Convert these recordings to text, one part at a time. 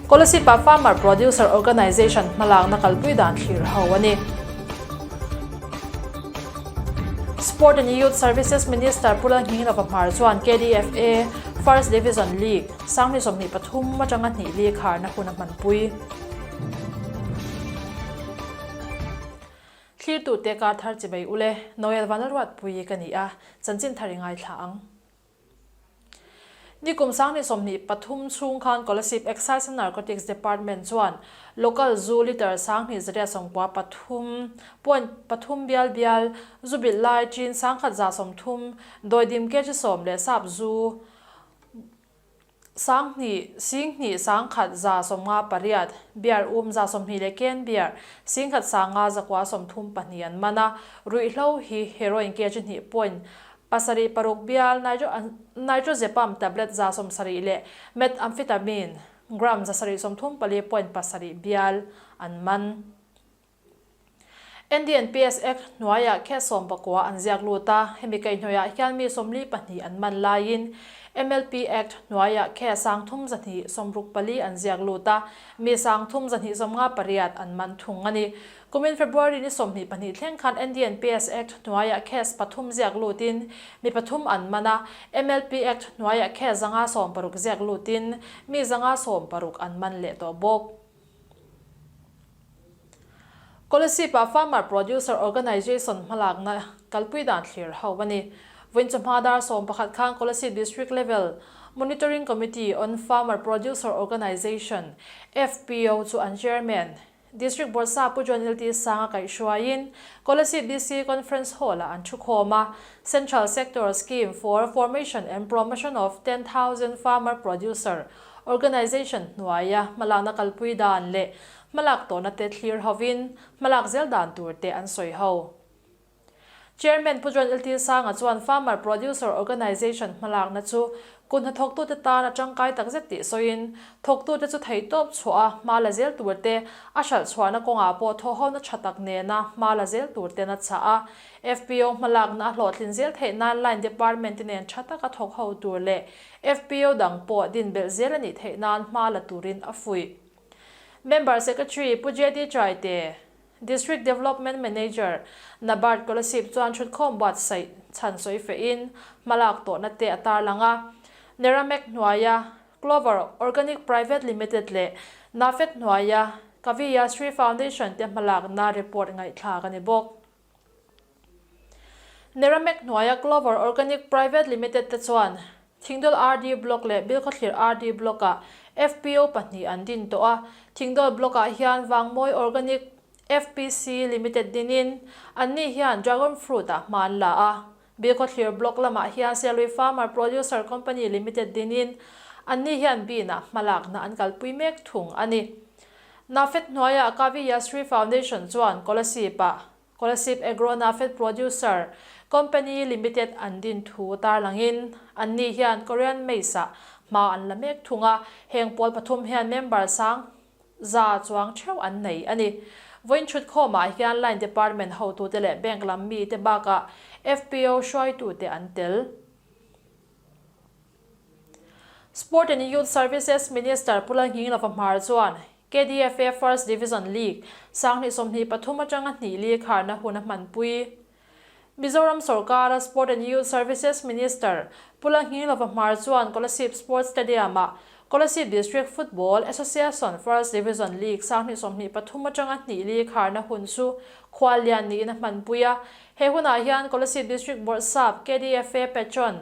Kolasib-ah Farmer Producer Organisation hmalakna kalpui dan thlir ho a ni. Sport and Youth Services Minister Pu Lalnghinglova Hmar chuan KDFA First Division League Sanghnih 23 atanga hnih li kharna hun a hmanpui. Thlirtute kar thar chibai ule, Noel Vanlalruatpui ka ni a, chanchin thar i ngaithla ang. Nikum Sanghnih 23 chhung khan Kolasib Excise and Narcotics Department chuan Local zu litre 10,000 93 point pathum bial bial zu bilh lai chin 1,130 dawidim kg 10 leh sap zu 2 sing 2 1 158 beer um 20 leh ken beer 1 5 932 an man a, ruihhlo hi heroin kg hnih point pasarih paruk bial nitrazepam tablet 70 leh methamphetamine gram 734 point pasarih bial an man. NDNPS Act hnuaiah case 19 an ziak lut a, hemi kaihhnawihah hian mi 42 an man laiin MLP Act hnuaiah case 3264 an ziak lut a, mi 3258 an man thung a ni. Kumin February ni 22 thleng khan NDNPS Act hnuaiah case pathum ziak lutin mi pathum an man a, MLP Act hnuaiah case 160 ziak lutin mi 160 an man leh tawh bawk. Kolasib-ah Farmer Producer Organisation hmalakna kalpui dan thlir ho a ni. Vawiin chawhma dar 11 khan Kolasib District Level Monitoring Committee on Farmer Producer Organisation, FPO, chu an Chairman, District Bawrhsa Pu John LT Sanga kaihhruaiin Kolasib DC Conference Hall-ah an thukhawm a. Central Sector Scheme for Formation and Promotion of 10,000 Farmer Producer Organisation hnuaia hmalakna kalpui dan leh hmalak tawhna te thlir hovin hmalak zel dan tur te an sawi ho. Chairman Pu John LT Sanga chuan Farmer Producer Organisation hmalakna chu kut hnathawktute tan a tangkai takzet tih sawiin thawktute chu theihtawp chhuah a hma la zel tur te, a hralh chhuahna kawngah pawh thawhhona tha tak nena hma la zel tur ten a chah a. FPO hmalakna a hlawhtlin zel theih nan Line Department te nen tha taka thawk ho tur leh FPO dang pawh din belh zel a nih theih nan hma la turin a fuih. Member Secretary Pu JD Chaite, District Development Manager, Nabard Kolasib chuan thutkhawm buatsaih chhan sawi fehin hmalak tawhna te a tarlang a. Neramek hnuaia Clover Organic Private Limited leh Nafed hnuaia Kaviya Sri Foundation te hmalakna report ngaihthlak a ni bawk. Neramek hnuaia Clover Organic Private Limited te chuan Thingdawl RD Block leh Bilkhawthlir RD Block-ah FPO pahnih an din tawh a. Thingdawl Block-ah hian Vangmawi Organic FPC Limited dinin anni hian Dragon Fruit-ah hma an la a. Bilkhawthlir Block lamah hian Sialui Farmer Producer Company Limited dinin anni hian bean-ah hmalakna an kalpui mek thung a ni. Nafed hnuaia Kavi Yasri Foundation chuan Kolasib-ah Kolasib Agro Nafed Producer Company Limited an din thu tarlangin anni hian Korean Maize-ah hma an la mek thung a, heng pawl pathum hian member sang za chuang theuh an nei a ni. Vawiin thutkhawmah hian Line Department hotute leh Bank lam mite bakah FPO hruaitute an tel. Sport and Youth Services Minister Pu Lalnghinglova Hmar chuan KDFA First Division League 2023 atanga hnih li kharna hun a hmanpui. Mizoram sorkara Sport and Youth Services Minister Pu Lalnghinglova Hmar chuan Kolasib Sports Stadium-ah Kolasib District Football Association First Division League 2023 atanga hnih li kharna hun chu khuallian niin a hmanpui a. He hunah hian Kolasib District Bawrhsap KDFA Patron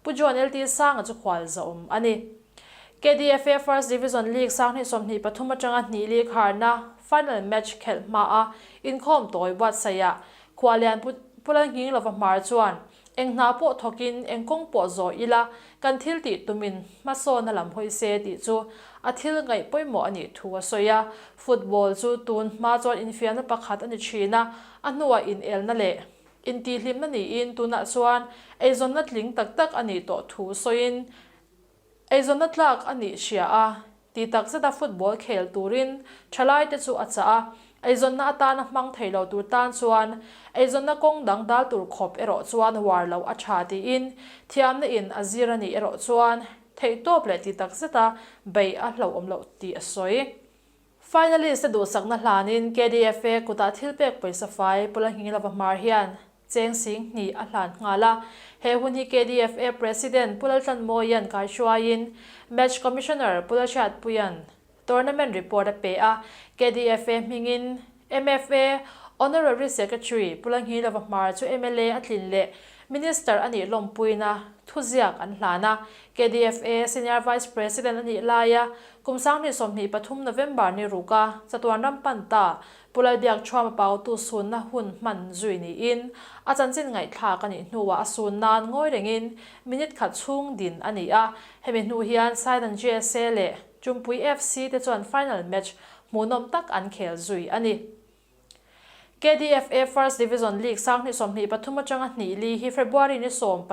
Pu John LT Sanga chu khual zawm a ni. KDFA First Division League 2023 atanga hnih li kharna final match khelh hmaa inkhawm tawi buatsaihah Khualian Pu Lalnghinglova Hmar chuan eng hna pawh thawkin eng kawng pawh zawh ila kan thil tih tumin hmasawn a lam hawi se tih chu a thil ngaih pawimawh a nih thu a sawi a. Football chu tun hma chuan infiamna pakhat a ni thin a, a hnuah inelna leh Intihhlimna niin tunah chuan eizawnna tling tak tak a nih tawh thu sawiin eizawnna tlak a nih hria a, ti tak zeta football khel turin thalaite chu a chah a, eizawnna atana hmang thei lo tur tan chuan eizawnna kawng dang dal tur khawp erawh chuan uar loh a tha tiin thiamna in a zir a nih erawh chuan. theihtawp leh tih takzeta beih a hlauhawm loh tih a sawi. Finalist te duhsakna hlanin KDFA kutah thilpek pawisa fai Pula Nghingilova Hmar hian cheng 2000 a hlan nghal a. He hun hi KDFA President Pu Laltlanmawia'n kaihruaiin Match Commissioner Pu Lalhriatpuia'n Tournament report a pe a. KDFA hmingin MFA Honorary Secretary Pu Lalnghilova Hmar chu mla a tlin leh Minister a nih lawmpuina thuziak an hlan a. KDFA Senior Vice President a nih laia kum 2023 November ni ruka chatuan ram pan ta Pu Lalbiakchhuama pautu sunna hun hman zui niin a chanchin ngaihthlak a nih hnuah a sun nan ngawi rengin minute khat chhung din a ni a. Hemi hnu hian Saidan GSA leh Chumpui FC te chuan final match hmuhnawm tak an khel zui a ni. KDFA First Division League 2023 atanga hnih li hi February ni 12,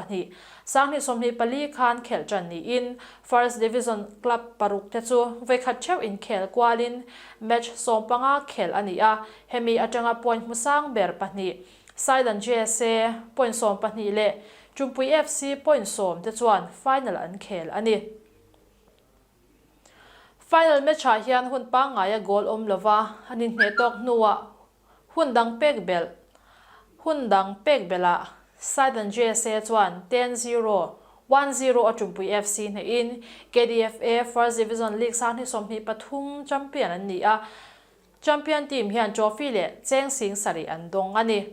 2024 khan khelh tan niin First Division club paruk te chu vawikhat theuh inkhel kualin match 15 khelh a ni a, hemi atanga point hmusang ber pahnih Saidan GSA point 12 leh Chumpui FC point 10 te chuan final an khel a ni. Final match-ah hian hun pangngaia goal awm lova an inhneh tawk hnuah hun dang pek belh hun dang pek belhah Saidan JSA chuan 10-0, 1-0 a Tumpui FC hnehin KDFA First Division League 2023 champion an ni a. Champion team hian trophy leh cheng 7000 an dawng a ni.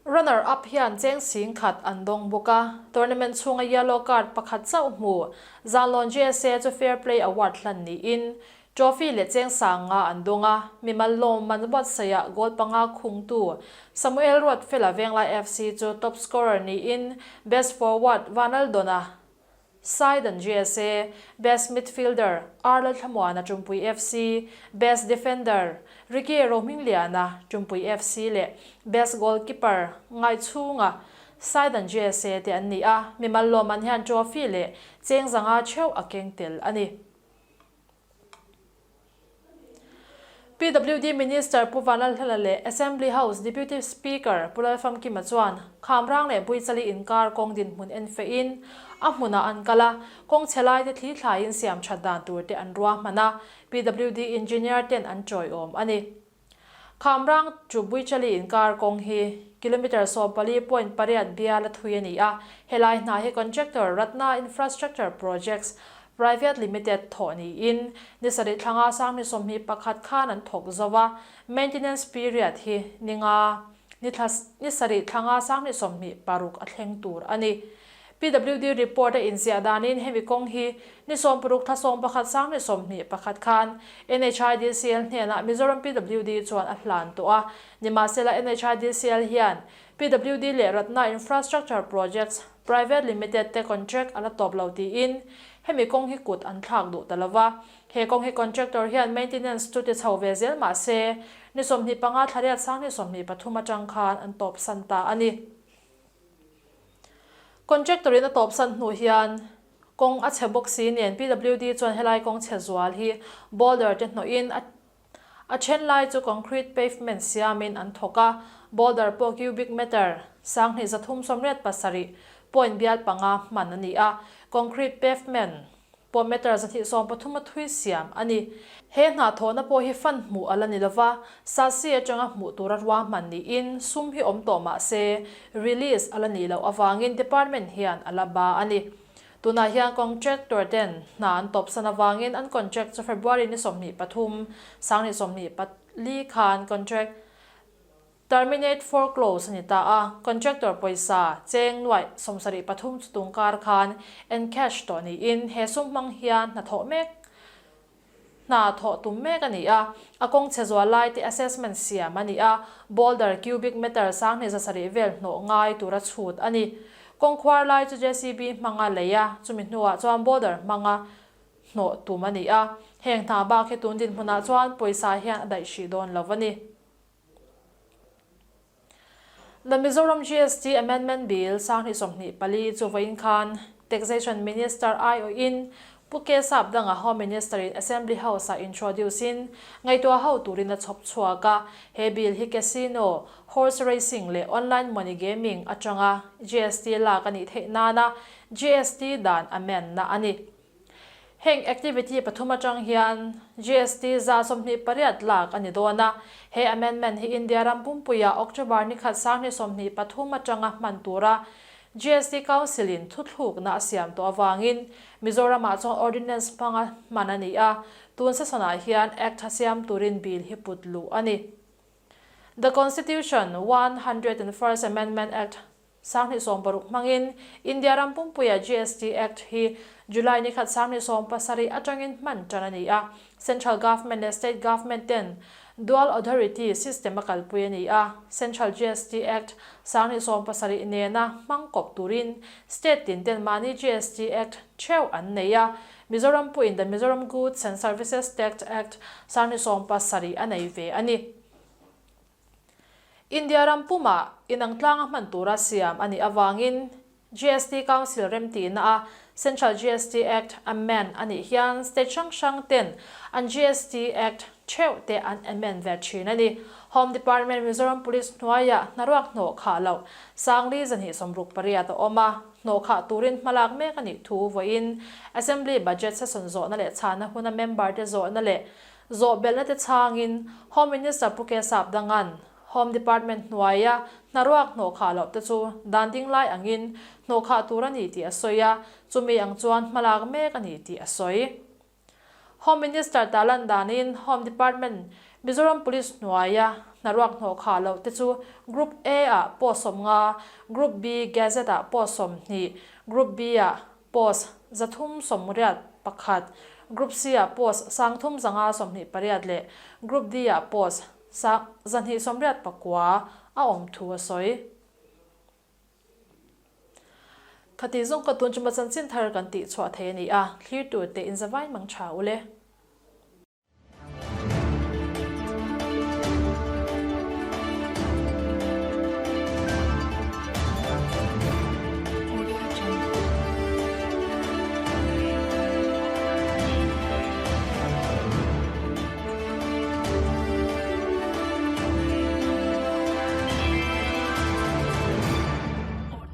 Runner up hian cheng 10,000 an dawng bawk a, tournament chhunga yellow card pakhat chauh hmu Zanlawn GSA chu Fair Play Award hlan niin trophy leh cheng 5000 an dawng a, mimal lawmman buatsaihah goal panga khungtu Samuel Ruatfela Venglai FC chu top scorer niin best forward Vanaldona Saidan GSA, Best Midfielder, Arla Thlamuana Tumpui FC, Best Defender, Ricky Rohmingliana Tumpui FC leh Best Goalkeeper, Ngaichhunga, Saidan GSA te an ni a, mimal lawmman hian trophy leh cheng 500 theuh a keng tel a ni. PWD Minister Pu Vanlalhlala leh Assembly House Deputy Speaker Pu Lalfamkima chuan Khamrang leh Buichali inkar kawng dinhmun en fehin a hmunah an kal a, kawng chhe laite thli thlaiin siam that dan turte an ruahman a, PWD Engineer ten an tawiawm a ni. Khamrang chu Buichali inkar kawng hi kilometre 14.8 bial a thui a ni a, helai hna hi contractor Ratna Infrastructure Projects Private Limited thawh niin ni sarih thlanga 2021 khan an thawk zo a, maintenance period hi ni nga ni thla ni sarih thlanga 2026 a thleng tur a ni. PWD report a inziah danin hemi kawng hi ni 16 thla 11 2021 khan NHIDCL hnenah Mizoram PWD chuan a hlan tawh a, nimahsela NHIDCL hian PWD leh Ratna Infrastructure Projects Private Limited te contract a la tawp lo tiin hemi kawng hi kut an thlak duh ta lova. He kawng hi contractor hian maintenance chu ti chho ve zel mah se ni 25 thla riat 2023 atang khan an tawp san ta a ni. Contractor in a tawp san hnu hian kawng a chhe bawk si nen PWD chuan helai kawng chhe zual hi boulder te hnawhin a A then lai chu concrete pavement siamin an thawk a, boulder pawh cubic meter 2387 point bial panga hman a ni a, concrete pavement pawh meter 130 a thui siam a ni. He hnathawhna pawh hi fund hmuh a la ni lova, SASCI atanga hmuh tura ruahman niin sum hi awm tawh mah se release a la nih loh avangin department hian a la ba a ni. Tunah hian contractor ten hna an tawpsan avangin an contract chu February ni 23, 2024 khan contract terminate for close a ni ta a, contractor pawisa cheng nuaih 73 chu tungkar khan encash tawh niin he sum hmang hian hnathawh mek Hna thawh tum mek a ni a, a kawng chhe zual lai te assessment siam a ni a, boulder cubic meter 2700 vel hnawh ngai tura chhut a ni. Kawng khuar lai chu JCB hmanga lei a, chumi hnuah chuan boulder hmanga hnawh tum a ni a, heng hna bak hi tun dinhmunah chuan pawisa hian a daih hrih dawn lo a ni. The Mizoram GST Amendment Bill 2024 chu vawiin khan Taxation Minister aiawhin Pu K Sapdanga Home Minister in Assembly House ah introduce in ngaihtuah ho turin a chhawp chhuak a. He bill hi casino, horse racing leh online money gaming atanga GST lak a nih theih nana GST dan amend na a ni. Heng activity pathum atang hian GST 28% lak a ni dawn a. He amendment hi India ram pumpuia October ni khat 2023 atanga hman tura GST Council in thuthlukna a siam tawh avangin Mizoramah chuan Ordinance hmanga hman a ni a, tun session-ah hian Act a siam turin bill hi put luh a ni. The Constitution, 101st Amendment Act, 2016 hmangin India ram pumpuia GST Act hi July ni khat 2017 atangin hman tan a ni a. Central Government leh State Government ten Dual Authority system a kalpui a ni a. Central GST Act 2017 nena hmang kawp turin State tin ten mahni GST Act theuh an nei a. Mizoram pawhin The Mizoram Goods and Services Tax Act 2017 a nei ve a ni. India ram pumah inang tlanga hman tura siam a nih avangin GST Council remtihna a Central GST Act amend a nih hian state hrang hrang ten an GST Act theuh te an amend ve thin a ni. Home Department Mizoram Police hnuaiah hnaruak hnawh khah loh 5268 a awm a, hnawh khah turin hmalak mek a nih thu vawiin Assembly Budget session zawhna leh chhana huna member te zawhna leh Zawh belhna te chhangin Home Minister Pu Kesap Dangan, Home Department hnuaia hnaruak hnawh khah loh te chu dan ding lai angin hnawh khah tur a ni tih a sawi a, chumi ang chuan hmalak mek a ni tih a sawi. Home Minister tarlan danin Home Department Mizoram Police hnuaia hnaruak hnawh khah loh te chu Group A ah post 50, Group B Gazette ah post 20, Group B ah Post 381, Group C-ah post 3528 leh Group D-ah post 289 a awm thu a sawi. Khati zawng ka tun chuma chanchin thar kan tih chhuah thei a ni a, thlir tur te inzavain mang tha u le.